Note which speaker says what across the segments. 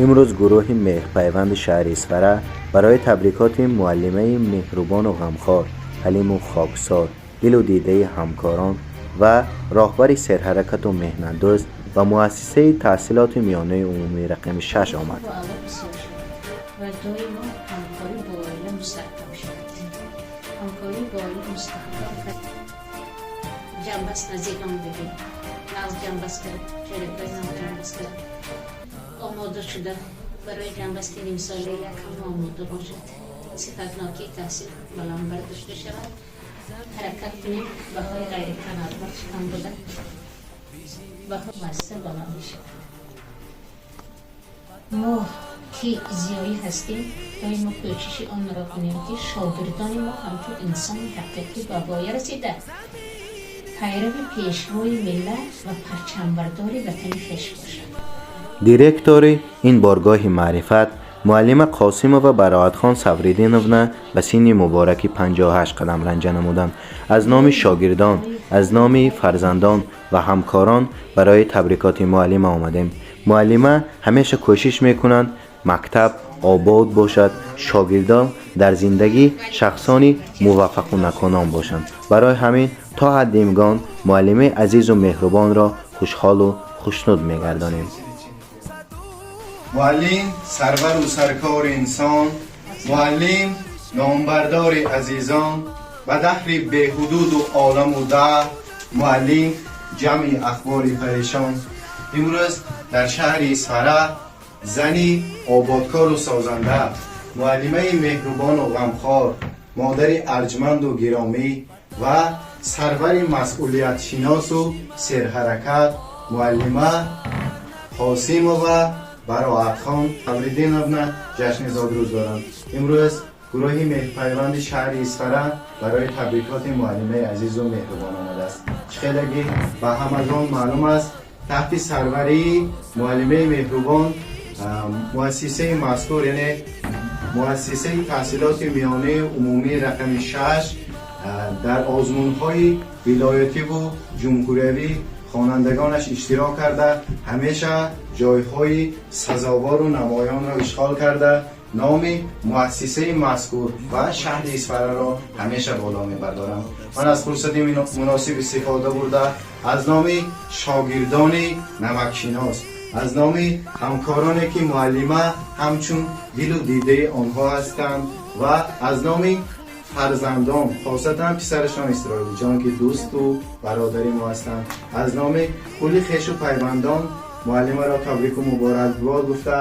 Speaker 1: Имрӯз гурӯҳи Меҳрпайванди шаҳри Исфара барои табрикоти муаллимаи меҳрубону ғамхор, ҳалиму хоксор, дилу дидаи ҳамкорон ва роҳбари серҳаракату меҳнатдӯст ба муассисаи таҳсилоти миёнаи умумии рақами 6 омад.
Speaker 2: Аъло бисёр шавад ва доимо ҳамкорӣ бо оила мустаҳкам шавад. Ҳамкорӣ бо оила мустаҳкам кард, ҷамъбаст наздик омадагӣ, нағз ҷамъбаст кард, чорякҳои нав ҷамъбаст кард, омода шуда барои ҷамъбасти нимсолаи як ҳама омода бошад, сифатнокии таҳсил баланд бардошта шавад. Ҳаракат кунем, баҳои ғайриканадбахш кам буда, баҳои муассиса баланд мешавад. Мо ки зиёӣ ҳастем, доимо кӯшиши онро кунем, ки шогирдони мо ҳамчун инсони ҳақиқӣ ба воя расида, пайрави пешвои миллат ва парчамбардори ватани хеш бошанд.
Speaker 1: Директори ин боргоҳи маърифат, муаллима Қосимова Бароатхон Савридиновна, ба синни мубораки 58 қадам ранҷа намуданд. Аз номи шогирдон, аз номи фарзандон ва ҳамкорон барои табрикоти муаллима омадем. Муаллима ҳамеша кӯшиш мекунанд, мактаб обод бошад, шогирдон дар зиндагӣ шахсони муваффақу наконом бошанд. Барои ҳамин то ҳадди имкон муаллимаи азизу меҳрубонро хушҳолу хушнуд мегардонем.
Speaker 3: Муаллим сарвару саркори инсон, муаллим номбардори азизон, ба даҳри беҳудуду оламу даҳр, муаллим ҷамъи ахбори парешон. Имрӯз дар шаҳри Исфара зани ободкору созанда, муаллимаи меҳрубону ғамхор, модари арҷманду гиромӣ ва сарвари масъулиятшиносу серҳаракат, муаллима Қосимова Бароатхон Савридиновна ҷашни зодрӯз доранд. Имрӯз гурӯҳи Меҳрпайванди шаҳри Исфара барои табрикоти муаллимаи азизу меҳрубон омадааст. Чӣ хелагӣ ба ҳамагон маълум аст, таҳти сарварии муаллимаи меҳрубон муассисаи мазкур, яъне муассисаи таҳсилоти миёнаи умумии рақами 6, дар озмунҳои вилоятиву ҷумҳуриявӣ хонандагонаш иштирок карда, ҳамеша ҷойҳои сазовору намоёнро ишғол карда, номи муассисаи мазкур ва шаҳри Исфараро ҳамеша боло мебардорам. Ман аз фурсати муносиб истифода бурда, аз номи шогирдони намакшинос, аз номи ҳамкороне, ки муаллима ҳамчун дилу дидаи онҳо ҳастанд, ва аз номи фарзандон, хосатан писарашон Исроилҷон, ки дӯсту бародари мо ҳастанд, аз номи кулли хешу пайвандон муаллимаро табрику муборакбод гуфта,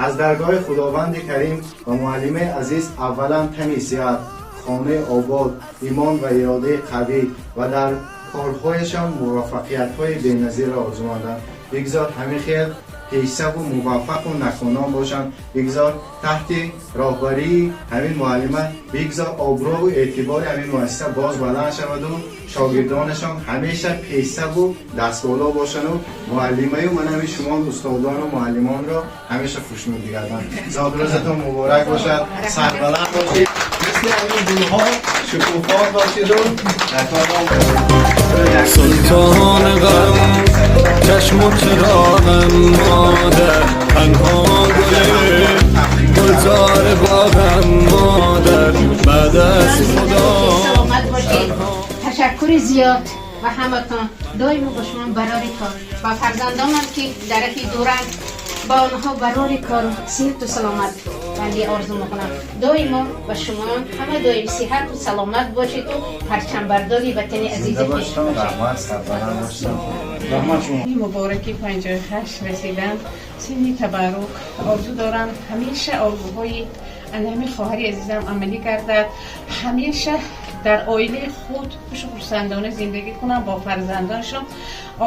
Speaker 3: аз даргоҳи Худованди Карим ва муаллимаи азиз аввалан тани сиҳат, хонаи обод, имон ва иродаи қавӣ ва дар корҳояшон муваффақиятҳои беназирро орзумандам. Бигзор ҳамин хел пешсафу муваффақу наконом бошанд. Бигзор таҳти роҳбарии ҳамин муаллима, бигзор обрӯву эътибори ҳамин муассиса боз баланд шаваду шогирдонашон ҳамеша пешсафу дастболо бошанду муаллимаю ман ҳамин шумо устодону муаллимонро ҳамеша хушнуд бигарданд. Зодрӯзатон муборак бошад, сарбаланд бошед, мисли ҳамин гулҳо шукуфо бошеду наконом.
Speaker 4: سلطان غم، چشم و چراغم مادر، تنها گل گلزار باغم مادر، بعد از خدا.
Speaker 2: Саломат бошед. Ташаккури зиёд ба ҳаматон. Доимо бо шумо барори кор, ба фарзандонам, ки дар раҳи дуранд, ба онҳо барори кору сиҳату саломат банди орзу мекунам. Доимо ба шумо ҳама доим сиҳату саломат бошеду парчамбардори ватани азизи
Speaker 3: Зинда
Speaker 2: хеш
Speaker 3: бошед,
Speaker 2: бошед.
Speaker 3: Раҳмат, сарбаланд бошед.
Speaker 5: Раҳмат шумо.
Speaker 6: Мубораки 58 расидан, синни табаррук. Орзу дорам, ҳамеша орзуҳои ана ҳамин хоҳари азизам амалӣ гардад, ҳамеша дар оилаи худ хушу хурсандона зиндагӣ кунам бо фарзандонашон.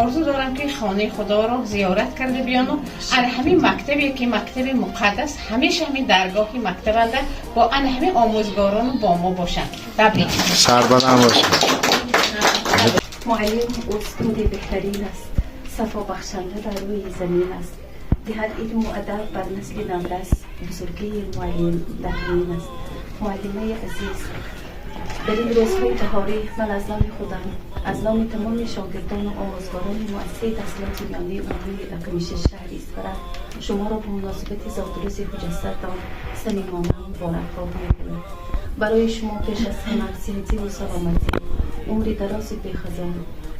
Speaker 6: Орзу дорам, ки хонаи Худоро зиёрат карда биёну ана ҳамин мактабе, ки мактаби муқаддас, ҳамеша ҳамин даргоҳи мактабанда бо ана ҳамин омӯзгорону бо мо бошанд. Табрик.
Speaker 3: Сарбаланд бошед.
Speaker 7: Муаллим устоди беҳтарин аст, сафо бахшанда дар рӯи замин аст, диҳад илму адаб бар насли наврас, бузургии муаллим дар ҳамин аст. Муаллимаи азиз. Дар ин рӯзҳои баҳорӣ ман аз номи худам, аз номи тамоми шогирдону омӯзгорони муассисаи таҳсилоти миёнаи умумии рақами 6 шаҳри Истаравшан шуморо ба муносибати зодрӯзи хуҷастатон самимона муборакбод мегӯям. Барои шумо пеш аз ҳама сиҳативу саломатӣ, умри дарози бехазон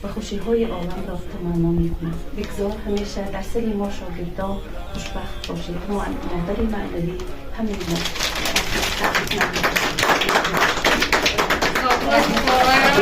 Speaker 7: ва хушиҳои оламро таманно мекунам. Бигзор ҳамеша дар сари мо шогирдон хушбахт бошед, модари маънавӣ ҳамаи мо.
Speaker 6: Зодрӯз муборак.